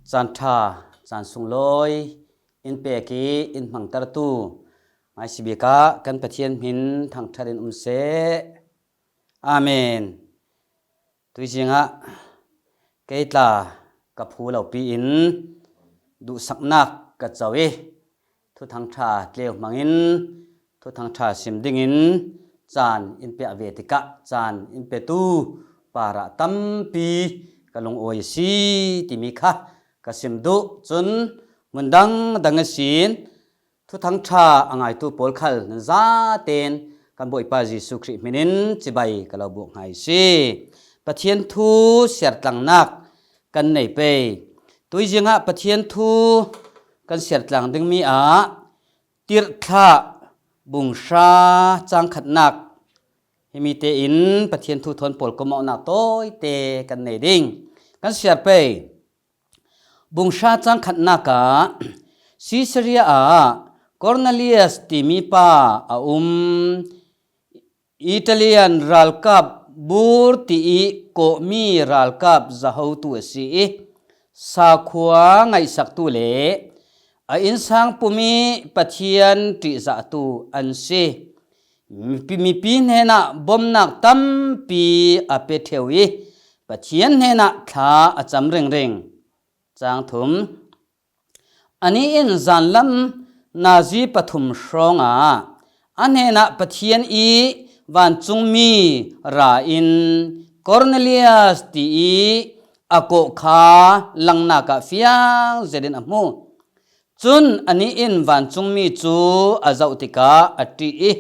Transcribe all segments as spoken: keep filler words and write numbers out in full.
Caan ṭha, caan sunglawi in pek i in hmangtertu ngaisibik ah kan Pathian hmin thangṭhat in um seh. Amen. Tuizing ah kei tla ka phu lopi in duhsaknak ka co i Thuthang ṭha tleu hmangin Thuthang ṭha sim dingin caan in piah ve tikah caan in petu parah tampi ka lungawi a si timi kha ka sim duh. Cun hmun dangdang ihsin Thuthang ṭha a ngaitu pawl khal nan zaten kan Bawipa Jesuh Khrih hminin cibai ka lo buk hnga i si. Pathian thu siartlangnak kan nei pei. Tuizing ah Pathian thu kan siartlang dingmi ah Tirhthlah bung hra cang khatnak, himi tein Pathian thu thawn pawl kawmawhnak tawite kan nei ding. Kan siar pei. Bung hra cang khatnak ah Caesarea ah Cornelius timi pa a um. Italian ralkap Bur ti i kawhmi ralkap zahotu a si i, sakhua ngaihsaktu le a innsang pum i Pathian ṭihzahtu an si. Mipi, mipi hnenah bawmnak tampi a pe ṭheu i Pathian hnenah thla a cam ringring. Cang thum. Anih in zanlam nazi pathum hrawngah a hnenah Pathian i vancungmi ra in Cornelius ti i a kawh kha langnak ah fiang zetin a hmu. Cun anih in vancungmi cu a zoh tikah a ṭih i,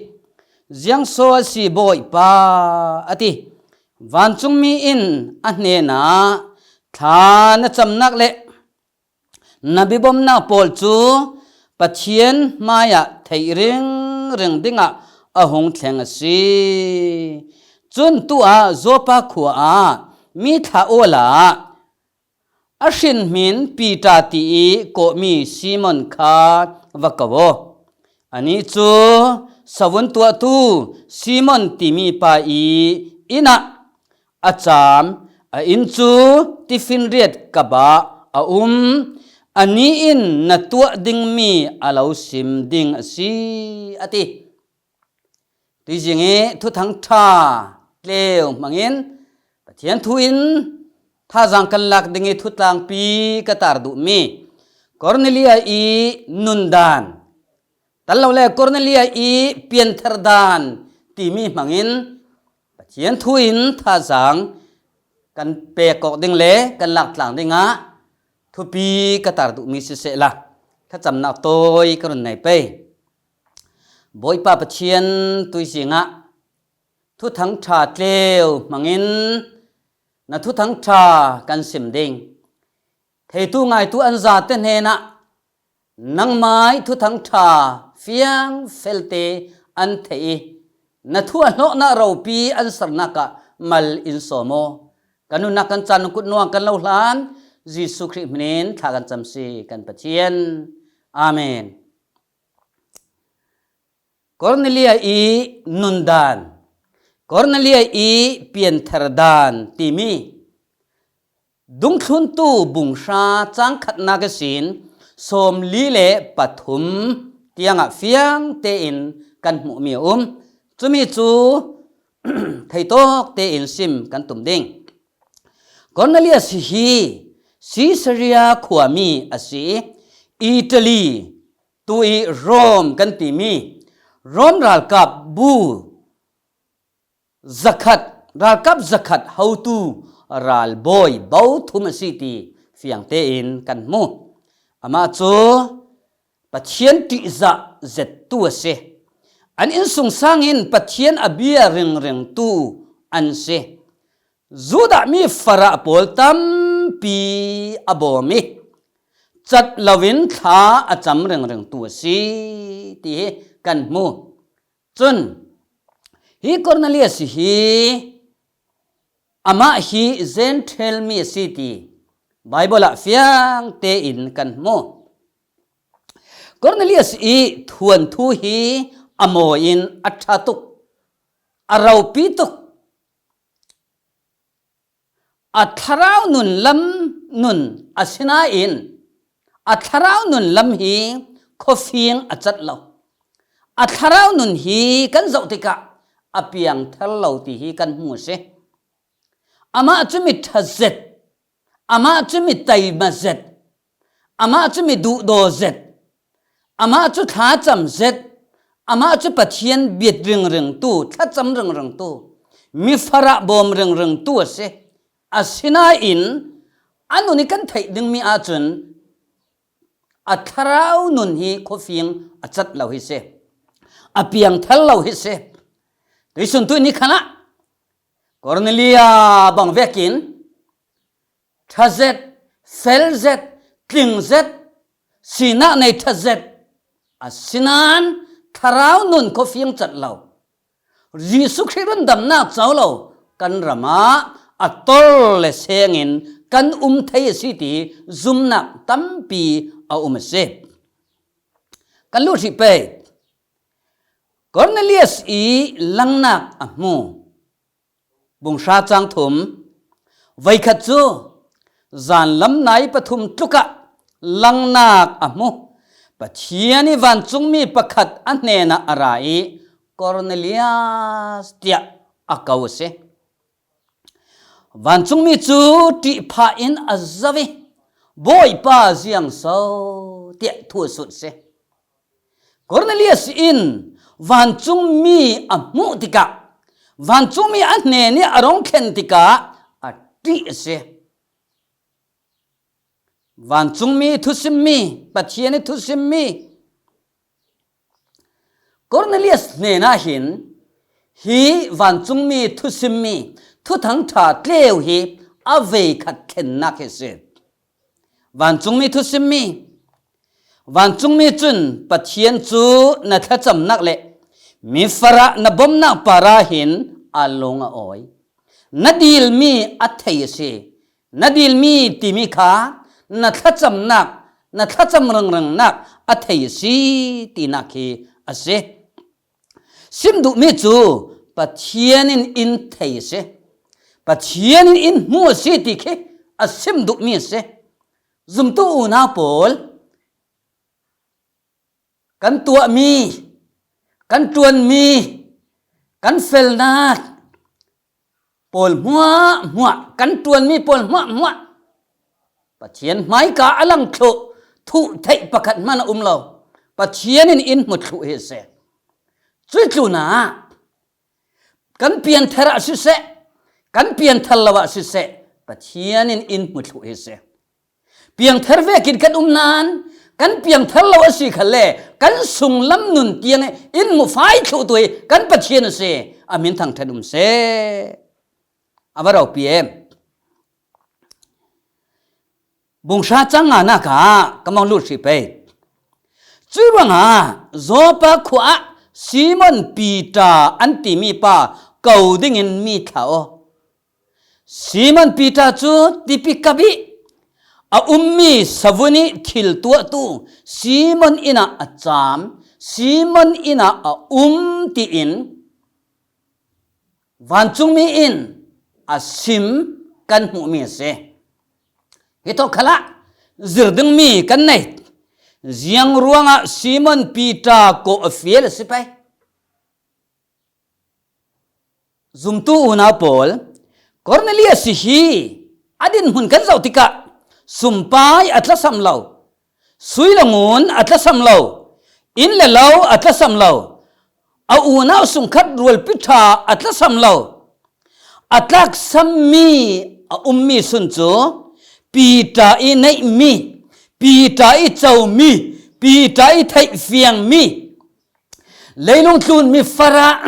"Ziangso a si, Bawipa?" a ti. Vancungmi in a hnenah, "Thla na camnak le na biabawmnak pawl cu Pathian hmaiah theih ringring dingah a hung thleng a si. Cun tu ah Joppa khua ah mi thlah awla a hrinhmin Piter ti i kawhmi Simon kha va ko aw. Anih cu savun tuahtu Simon timi pa i inn ah a caam, a inn cu tifinriat kap ah a um. Anih in na tuah dingmi a lo sim ding a si," a ti. Tuizing i Thuthang ṭha tleu hmangin Pathian thu in thazaang kan lak ding i thutlangpi ka tar duhmi Cornelia i nundan, tal lo le Cornelia i pianther dan timi hmangin Pathian thu in thazaang kan pek awk ding le kan lak tlang dingah thupi ka tar duhmi sisehla, thlacamnak tawi ka run nei pei. Bawipa Pathian, tuizing ah Thuthang ṭha tleu hmangin na Thuthang ṭha kan sim ding. Theitu ngaitu an zate hnenah nangmah i Thuthang ṭha fiang felte an theih i, na thu a hlawknak ropi an sernak ah mal in sawm aw. Kan nunnak kan caan kutnuang kan lo hlan, Jesuh Khrih hminin thla kan cam si kan Pathian. Amen. Cornelia i nundan, Cornelia i pianther dan timi dungthluntu bung hra cang khatnak ihsin sawmli le pathum tiangah fiang tein kan hmuhmi a um. Cumi cu theitawk tein sim kan tum ding. Cornelius hi Caesarea khuami a si i, Italy, tu i Rome kan timi Rome ralkap bu zakhat, ralkap zakhat hotu ralbawi bo thum a si ti fiang tein kan hmu. Amah cu Pathian ṭihzah zettu a si. An innsungsang in Pathian a bia ringringtu an si. Judah mi Farah pawl tampi a bawm i, cat loin thla a cam ringringtu a si, ti hi kan hmu. Cun, hi Cornelius hi amah hi Gentile mi a si ti Baibal ah fiang tein kan hmu. Cornelius i thuanthu hi a mawi in a ṭha tuk, a ropi tuk, a thlarau nun lam nun a si nain a thlarau nun lam hi khuafing a cat lo. A thlarau nun hi kan zoh tikah a piangthar lo ti hi kan hmu a si. Amah cu mi ṭha zet, amah cu mi taima zet, amah cu mi duhdaw zet, amah cu thlacam zet, amah cu Pathian bit ringringtu, thlacam ringringtu, mi farah bawm ringringtu a si. Asinain a nun i kan theih dingmi ahcun a thlarau nun hi khuafing a cat lo hi si, a piangthar lo hi si. Tuisun tuih ni khan ah Kornelia bang vekin ṭha zet, fel zet, tling zet, sinak nei ṭha zet, asinain thlarau nun khuafing cat lo, Jesuh Khrih rundamnak co lo kan ram ah a tor le sengin kan um thei a si ti zumnak tampi a um a si. Kan lut hrih pei. Kornelias i langnak a hmu. Bung hra cang thum. Voikhat cu zanlam nai pathum tlukah langnak a hmu. Pathian i vancungmi pakhat a hnenah a ra i Kornelias tiah a ko a si. Vancungmi cu ṭih phah in a zoh i, "Bawipa, ziang so?" tiah thu a sut a si. Kornelias in vancungmi a hmuh tikah vancungmi a hnen i a rung thlen tikah a ṭih a si. Vancungmi thusimmi, Pathian i thusimmi Kornelias hnenah hin hi vancungmi thusimmi Thuthang ṭha tleu hi a voikhat thlennak hi a si. Vancungmi thusimmi, vancungmi cun Pathian cu na thlacamnak le mi farah na bawmnak parah hin a lung a awi. Na dilmi a thei a si. Na dilmi timi kha na thlacamnak, na thlacam ringringnak a thei a si tinak hi a si. Sim duhmi cu Pathian in in thei a si. Pathian in in hmu a si ti khi a sim duhmi a si. Zumtu unau pawl, kan tuahmi, kan ṭuanmi, kan felnak pawl hmuahhmuah, kan ṭuanmi pawl hmuahhmuah Pathian hmaika a lang thluh, thuh theih pakhat hmanh a um lo. Pathian in in hmu thluh hi a si. Cuih tlunah kan pianthar ah siseh, kan pianthar lo ah siseh, Pathian in in hmu thluh hi a si. Piangthar vekin kan um nain kan piangthar lo a si khalle kan sunglam nun tiang in hmu fai thluh tu hi kan Pathian a si. A hmin thangṭhat um seh. A va ropi em. Bung hra cang nganak ah ka mong lut hrih pei. Cuih ruangah Joppa khua ah Simon Piter an timi pa ko dingin mi thlah aw. Simon Piter cu tipi kap i a ummi savun i thil tuahtu Simon inn ah a cam, Simon inn ah a um tiin vancungmi in a sim kan hmuhmi a si. Hi thawh khalah zir dingmi kan nei. Ziang ruangah Simon Piter kawh a fial a si pei. Zumtu unau pawl, Kornelias hi a dinhmun kan zoh tikah sumpai a tlasam lo, sui le ngun a tlasam lo, inn le lo a tlasam lo, a unau sungkhat rualpi ṭha a tlasam lo, a tlaksammi a ummi sun cu Piter i neihmi, Piter i comi, Piter i theihfiangmi, leilung tlun mi farah,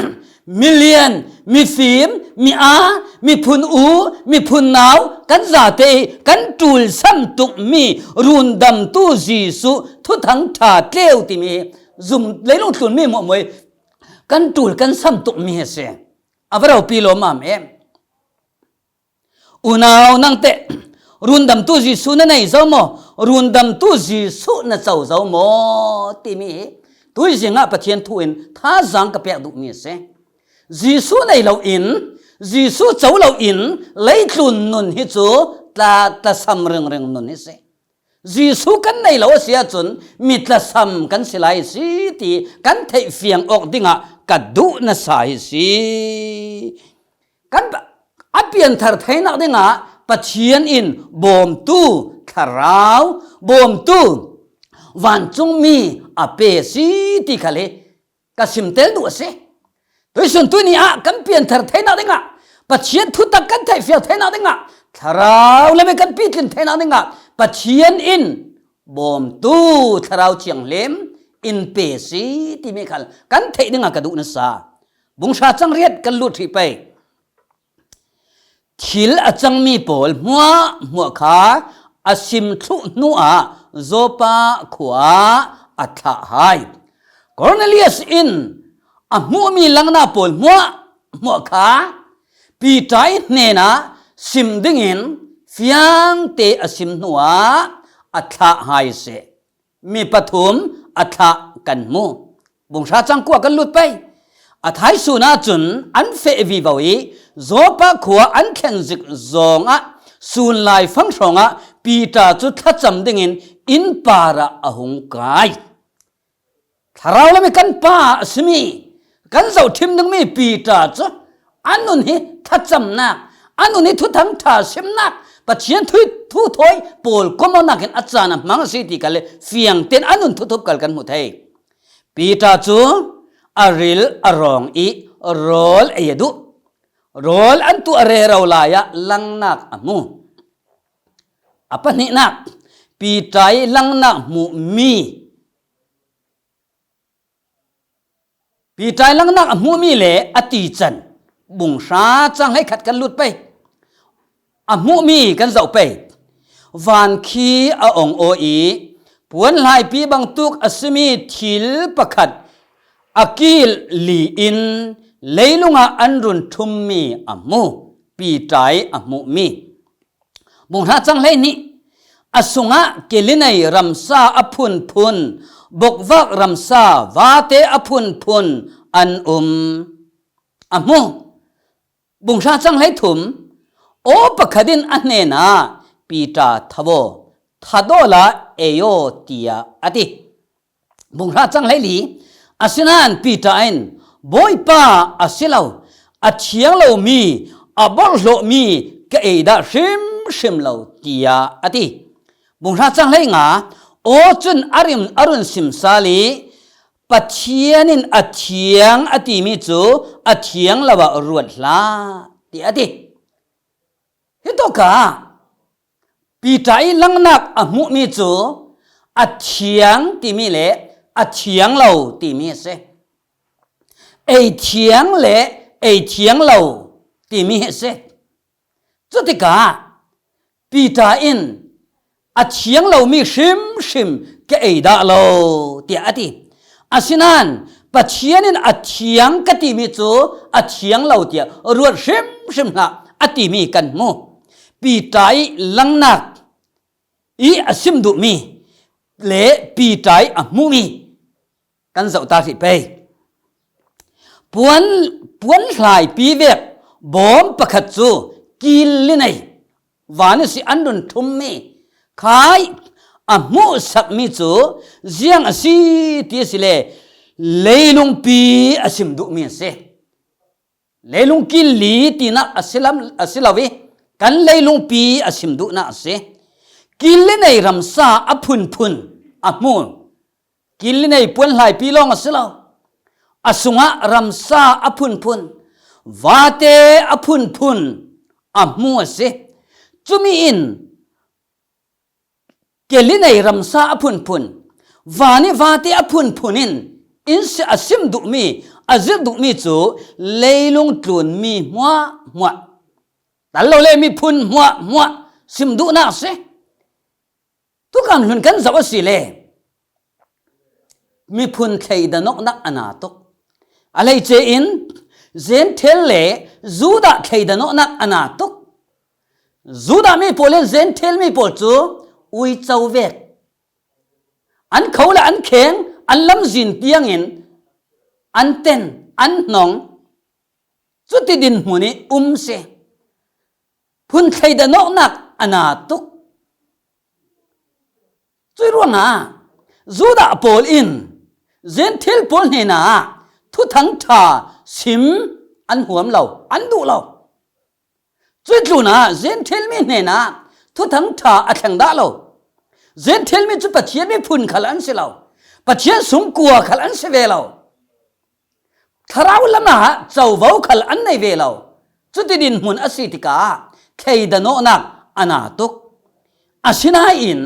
mi lian, mi fim, mi aa, miphun u, miphun nau, kan zate i kan ṭul sam tukmi rundamtu Jesuh Thuthang ṭha tleu timi zum leilung tlun mi hmuahhmuah i kan ṭul kan sam tukmi a si. A va ropi lawmmam em. Unau, nangteh rundamtu Jesuh na nei zo maw? Rundamtu Jesuh na co zo maw? Timi hi tuizing ah Pathian thu in thazaang ka pek duhmi a si. Jesuh nei loin, Jesuh co loin leitlun nun hi cu tla, tlasam ringring nun hi si. Jesu kan nei lo a si ahcun mi tlasam kan si lai hi si ti kan theih fiang awk dingah ka duh na sa hi si. Kan a pianthar theinak dingah Pathian in bawmtu thlarau, bawmtu vancungmi a pe si ti khal hi ka simtel duh a si. Tuisun tuni ah kan pianthar theinak dingah, Pathian thutak kan theihfiang theinak dingah, thlarau lam i kan pitlin theinak dingah Pathian in bawmtu thlarau thianghlim in pe si timi khal kan theih dingah ka duh na sa. Bung hra cang riat kan lut hrih pei. Thil a cangmi pawl hmuahhmuah kha a sim thluh hnuah Joppa khua ah a thlah hai. Cornelius in a hmuhmi langnak pawl hmuahhmuah kha Peter i hnenah sim dingin fiangte a sim hnuah a thlah hai seh. Mi pathum a thlah kan hmu. Bung hra cang kua kan lut pei. A thaisun ahcun an feh vivo i Joppa khua an thlen zik zongah sun laifang hrawngah Peter cu thlacam dingin inn parah a hung kai. Thlarau lam i kan pa a simi, kan zohṭhim dingmi Peter cu a nun hi thlacamnak, a nun hi thuthang ṭha simnak, Pathian thu, thu thawi pawl komawknak in a caan a hmang a si ti kal le fiang tein a nun thuthup kal kan hmu thei. Peter cu a ril a rawng i rawl ei a duh. Rawl an tuah rero lai ah langnak a hmu. A pahnihnak, Peter i langnak hmuhmi Peter i langnak a hmuhmi le a tican, bung hra cang hleikhat kan lut pei. A hmuhmi kan zoh pei. Van khi a ong aw i puan hlaipi bangtuk a simi thil pakhat a kil li in leilungah an run ṭhummi a hmu. Peter i a hmuhmi. Bung hra cang hleihnih. A sungah kelinei ramsa a phunphun, bokvak ramsa vate a phunphun an um. A hmu. Bung hra cang hleithum. Aw pakhat in a hnenah, Peter, tho aw, that awla ei aw, tiah a ti. Bung hra cang hleili. Asinain Peter in, Bawipa a si lo, a thiang lomi, a borhhlawhmi ka ei dah hrimhrim lo, tiah a ti. Bung hra cang hleinga. Aw cun a rim, a run sim sal i, Pathian in a thiang a timi cu a thiang lo ah ruat hlah, tiah a ti. Hitawkah Peter i langnak a hmuhmi cu a thiang timi le a thiang lo timi a si. Ei thiang le ei thiang lo timi a si. Cutikah Peter in a thiang lomi hrimhrim ka ei dah lo, tiah a ti. Asinain Pathian in a thiang ka timi cu a thiang lo tiah ruat hrimhrim hlah a timi kan hmu. Peter i langnak i a sim duhmi le Peter i a hmuhmi kan zoh ta hrih pei. Puan, puan hlaipi vek bawm pakhat cu kil li nei, van ihsi an run ṭhummi khai a hmuhsakmi cu ziang a si ti a si le leilungpi a sim duhmi a si. Leilung kil li tinak a si lam, a si lo i kan leilungpi a sim duhnak a si. Kil li nei ramsa a phunphun a hmu. Kil li nei puan hlaipi lawng a si lo. A sungah ramsa a phunphun, vate a phunphun a hmu a si. Cumi in kil li nei ramsa a phunphun, van i vate a phunphun in in si, a sim duhmi, a zirh duhmi cu leilung tlunmi hmuahhmuah, tal lo le miphun hmuahhmuah sim duhnak a si. Thukam hlun kan zoh a si le miphun thleidanawknak a na tuk. A hleice in Jentail le Judah thleidanawknak a na tuk. Judah mi pawl in Jentail mi pawl cu uico vek, an kho le an kheng, an lamzin tiangin an ten, an hnong. Cuti dinhmun i um si. Phun thleidanawknak a na tuk. Cuih ruangah Judah pawl in Gentile pawl hnenah Thuthang ṭha sim an huam lo, an duh lo. Cuih tlunah Gentile mi hnenah Thuthang ṭha a thleng dah lo. Gentile mi cu Pathian miphun khal an si lo, Pathian sungkua khal an si ve lo. Thlarau lamah covo khal an nei ve lo. Cuti dinhmun a si tikah thleidan awknak a na tuk. Asinain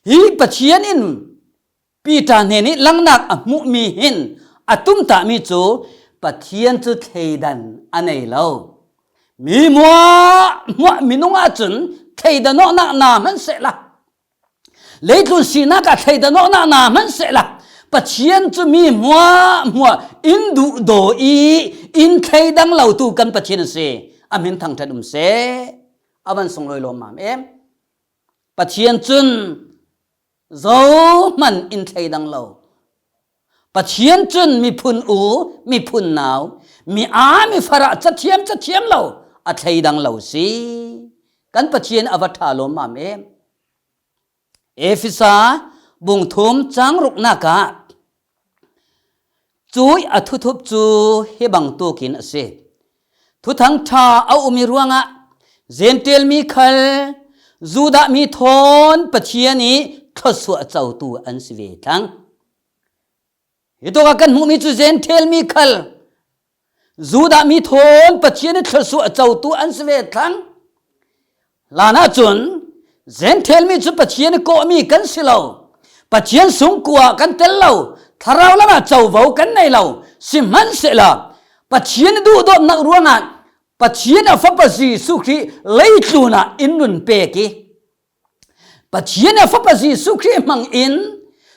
hi Pathian in Peter hnenih langnak a hmuhmi hin a tumtahmi cu Pathian cu thleidan a nei lo. Mi hmuahhmuah minung ahcun thleidan awknak na hman sehla, leitlun sinak ah thleidan awknak na hman sehla, Pathian cu mi hmuahhmuah in duhdaw i in thleidang lotu kan Pathian a si. A hmin thangṭhat um seh. A van sunglawi lawmmam em. Pathian cun zohman in thleidang lo. Pathian cun miphun u, miphun nau, mi aa, mi farah cathiam, cathiam lo a thleidang lo si. Kan Pathian a va ṭha lawmmam em. Efesa bung thum cang ruknak ah cuih a thuthup cu hi bangtukin a si. Thuthang ṭha a um i ruangah Gentile mi khal Judah mi thawn Pathian i thluasuah cotu an si ve thlang. Hitawkah kan hmuhmi cu Gentile mi khal Judah mi thawn Pathian i thluasuah cotu an si ve thlang. Hlanah cun Gentile mi cu Pathian i kawhmi kan si lo, Pathian sungkua kan tel lo, thlarau lamah covo kan nei lo, sihmanhsehla Pathian i duhdawtnak ruangah Pathian a Fapa Jesuh Khrih leitlunah in run pek i, Pathian a Fapa Jesuh Khrih hmangin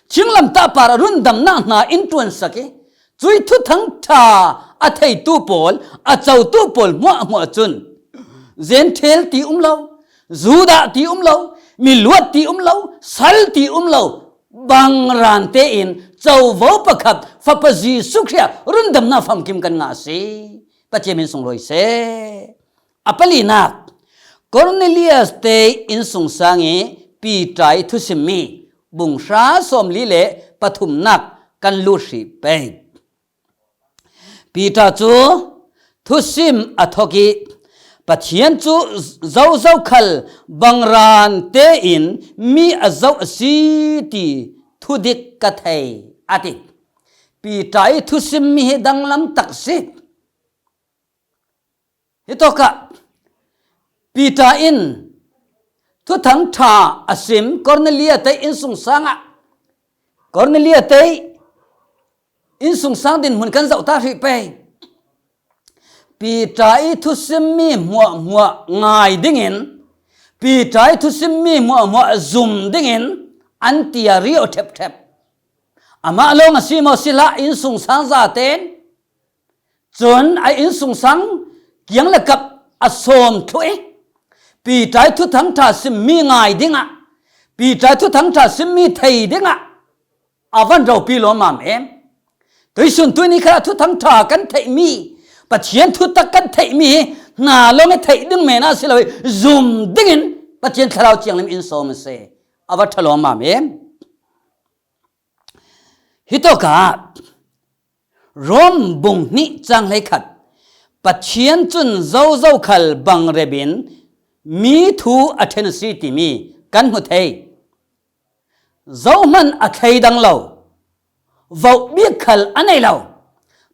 thinglamtah par a rundamnak hna in ṭuansak i, cuih Thuthang ṭha a theitu pawl, a cotu pawl hmuahhmuah cun Gentile ti um lo, Judah ti um lo, miluat ti um lo, sal ti um lo, bangran tein covo pakhat Fapa Jesuh Khrih ah rundamnak famkim kan ngah a si. Pathian min sunglawi seh. A palinak, Cornelius te innsungsang i Peter i thusimmi bung hra sawmli le pathumnak kan lut hrih pei. Peter cu thusim a thok i, Pathian cu zozo khal bangran tein mi a zoh a si ti thudik ka thei, a ti. Peter i thusimmi hi danglam tak si. Hitawkah Peter in Thuthang ṭha a sim Cornelia te innsungsang ah, Cornelia te innsungsang dinhmun kan zoh ta hrih pei. Peter i thusimmi hmuahhmuah ngai dingin, Peter i thusimmi hmuahhmuah zum dingin an ti a rio ṭhepṭhep. Amah lawng a si maw si hlah, innsungsang zaten cun a innsungsang kiang le kap a sawm thluh i, Peter i Thuthang ṭha simmi ngai dingah, Peter i Thuthang ṭha simmi thei dingah a van ropi lawmmam em. Tuisun tuni khalah Thuthang ṭha kan theihmi, Pathian thutak kan theihmi hi hna lawng i theih ding men ah si lo i, zum dingin Pathian Thlarau Thianghlim in sawm a si. A va ṭha lawmmam em. Hitawkah Rom bung hnih cang hleikhat, Pathian cun zozo khal bangrep in mi thu a ṭhen a si timi kan hmu thei. Zohman a thleidang lo, voh bik khal a nei lo.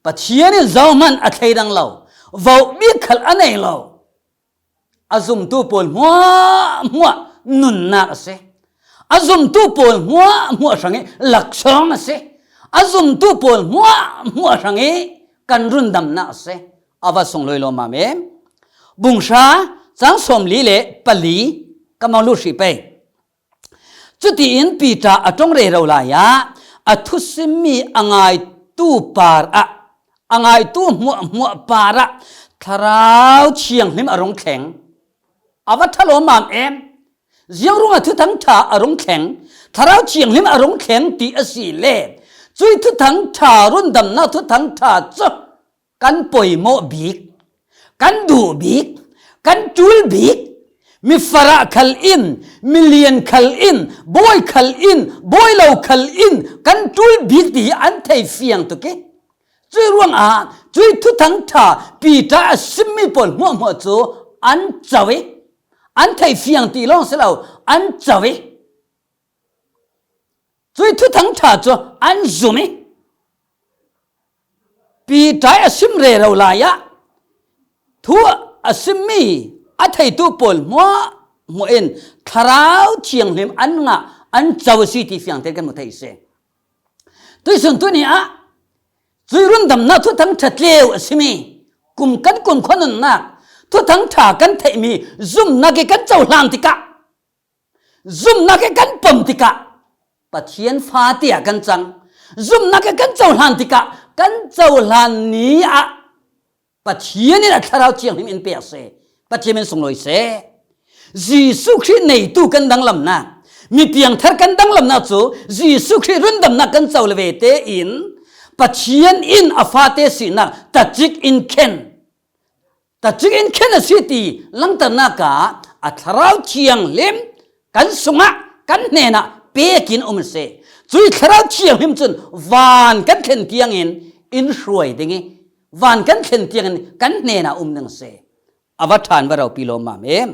Pathian in zohman a thleidang lo, voh bik khal a nei lo. A zumtu pawl hmuahhmuah nunnak a si. A zumtu pawl hmuahhmuah hrangih laksawng a si. A zumtu pawl hmuahhmuah hrangih kan rundamnak a si. A va sunglawi lawmmam em. Bung hra cang sawmli le pali ka mau lut hrih pei. Cutiin Peter a ṭong rero lai ah a thusimmi a ngaitu par ah, a ngaitu hmuahhmuah par ah Thlarau Thianghlim a rung thleng. A va ṭha lawmmam em. Ziang ruangah Thuthang ṭha a rung thleng, Thlarau Thianghlim a rung thleng ti a si le, cuih Thuthang ṭha rundamnak Thuthang ṭha cu kan poimawh bik, kan duh bik, kan ṭul bik, Mi farah khal in, mi lian khal in, bawi khal in, bawi lo khal in kan ṭul bik ti hi an thei fiang tuk i, cui ruangah cui Thuthang Ṭha Peter a simmi pawl hmuahhmuah cu an co i, an thei fiang ti lawng si lo, an co i, cui Thuthang Ṭha cu an zum i, Peter a sim rero lai ah thu a simmi a theitu pawl hmuahhmuah in Thlarau Thianghlim an ngah, an co a si ti fiang tein kan hmu thei a si. Tuisun tuni ah cui rundamnak Thuthang Ṭha tleu a simi kum, kan kumkhua nunnak Thuthang Ṭha kan theihmi zumnak i kan cohlan tikah, zumnak i kan pom tikah Pathian fate ah kan cang. Zumnak i kan cohlan tikah kan cohlan ni ah Pathian in a Thlarau Thianghlim in pek a si. Pathian min sunglawi seh. Jesuh Khrih neitu kan danglamnak, mi piangthar kan danglamnak cu Jesuh Khrih rundamnak kan co le ve tein Pathian in a fate sinak tacik in khen, tacik in khen a si ti langhternak ah a Thlarau Thianghlim kan sungah, kan hnenah pekin um a si. Cui Thlarau Thianghlim cun van kan thlen tiangin in hruai ding i, van kan thlen tiangin kan hnenah um ding a si. A va ṭha in va ropi lawmmam em.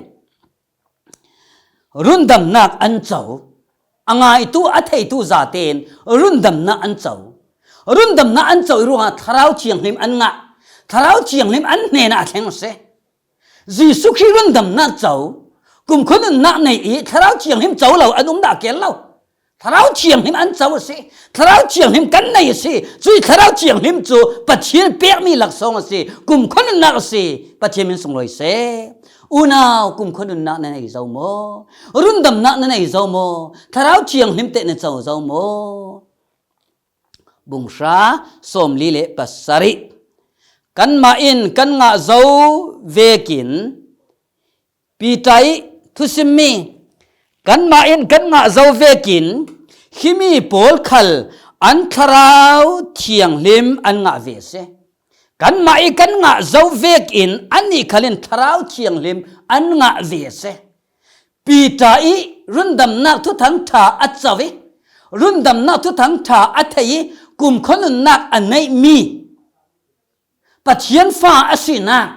Rundamnak an co, a ngaitu, a theitu zaten rundamnak an co. Rundamnak an co i ruangah Thlarau Thianghlim an ngah, Thlarau Thianghlim an hnenah a thleng a si. Jesuh Khrih rundamnak co, kumkhua nunnak nei i Thlarau Thianghlim co lo an um dah kel lo. Thlarau Thianghlim an co a si. Thlarau Thianghlim kan nei a si. Cui Thlarau Thianghlim cu Pathian pekmi laksawng a si. Kumkhua nunnak a si. Pathian min sunglawi seh. Unau, kumkhua nunnak na nei zo maw? Rundamnak na nei zo maw? Thlarau Thianghlim teh na co zo maw? Bung hra, sawmli le pasarih. Kanmah in kan ngah zo vekin, Peter i thusimmi, kanmah in kan ngah zo vekin himi pawl khal an Thlarau Thianghlim an ngah ve a si. Kanmah i kan ngah zo vekin annih khal in Thlarau Thianghlim an ngah ve a si. Peter i rundamnak Thuthang Ṭha a co i, rundamnak Thuthang Ṭha a thei i, kumkhua nunnak a neihmi Pathian fa a sinak,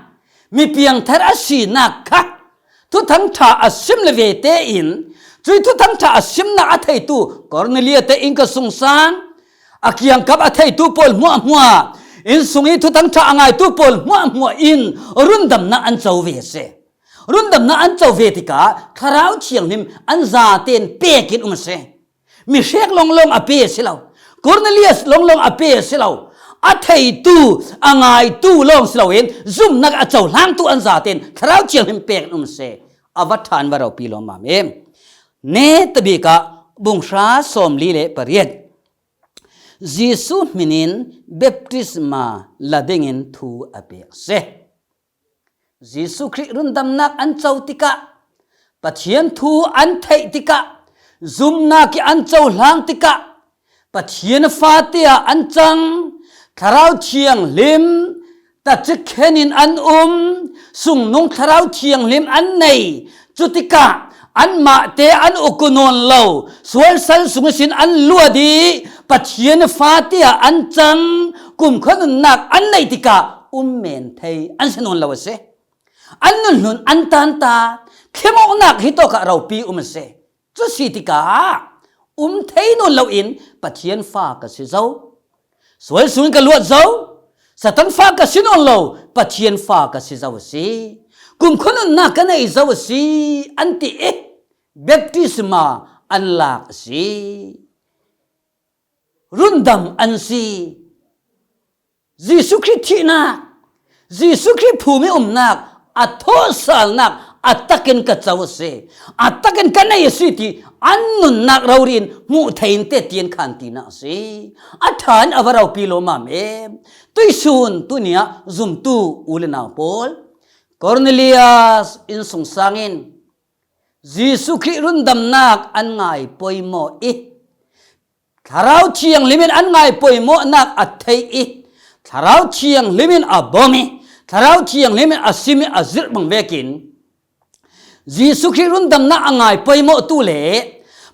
mi piangthar a sinak kha Thuthang Ṭha a sim le ve tein, cui Thuthang Ṭha a simnak a theitu Kornelia te innka sungsang, a kiangkap a theitu pawl hmuahhmuah, inn sung i Thuthang Ṭha a ngaitu pawl hmuahhmuah in rundamnak an co ve a si. Rundamnak an co ve tikah Thlarau Thianghlim an zaten pekin um a si. Mi hrek lawnglawng a pe a si lo. Kornelia lawnglawng a pe a si lo. A theitu, a ngaitu lawng si loin zumnak a cohlangtu an zaten Thlarau Thianghlim pekin um a si. A va ṭha in va ropi lawmmam em. Netabik ah bung hra, sawmli le pariat. Jesuh hminin baptisma la dingin thu a pek a si. Jesuh Khrih rundamnak an co tikah, Pathian thu an theih tikah, zumnak i an cohlang tikah, Pathian fate ah an cang, Thlarau Thianghlim tacik khen in an um, sungnung Thlarau Thianghlim an nei. Cutikah anmahte an uk nawn lo, sualsal sung ihsin an luat i Pathian fate ah an cang, kumkhua nunnak an neih tikah um men thei an si nawn lo a si. An nunhlun an tanta, thlem awknak hi tawkah ropi um a si. Cu si tikah um thei nawn loin Pathian fa ka si zo. Sual sungin ka luat zo, Satan fa ka si nawn lo, Pathian fa ka si zo a si. Kumkhua nunnak ka nei zo a si, an ti i baptisma an lak a si. Rundam an si. Jesuh Khrih thihnak, Jesuh Khrih phum i umnak, a thawhsalnak a takin ka co a si, a takin ka nei a si ti an nunnak rori in hmuh thei in te tiin khan tinak a si. A ṭha in a va ropi lawmmam em. Tuisun tuni ah zumtu u le nau pawl, Kornelias innsungsang in Jesuh Khrih rundamnak an ngai poimaw i, Thlarau Thianghlim in an ngai poimawhnak a theih i, Thlarau Thianghlim in a bawm i, Thlarau Thianghlim in a sim i a zirh bang vekin, Jesu Khrih rundamna a ngai poimawhtu le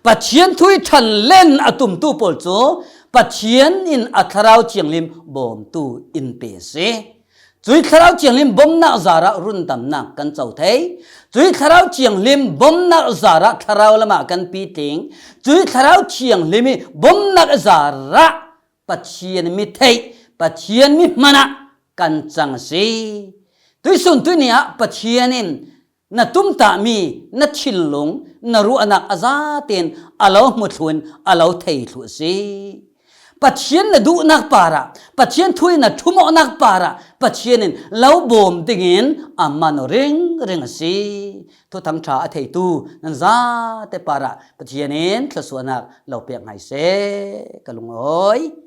Pathian thu ih ṭhanlen a tumtu pawl cu Pathian in a Thlarau Thianghlim bawmtu in pe a si. Cuih Thlarau Thianghlim bomnak zarah rundamnak kan co thei. Cuih Thlarau Thianghlim bomnak zarah thlarau lamah kan pitling. Cuih Thlarau Thianghlim ih bomnak zarah Pathian mi theih, Pathian mi hmanah kan cang a si. Tuihsun tuihni ah Pathian in na tumtahmi na thinlung, na ruahnak a zaten a lo hmu thluh in a lo thei thluh a si. Pathian na duhnak parah, Pathian thu ih na ṭhumawhnak parah Pathian in lo bawm dingin a man aw ringring a si. Thuthang ṭha a theitu nan zate parah Pathian in thluasuahnak lo pek ngai seh, ka lungawi.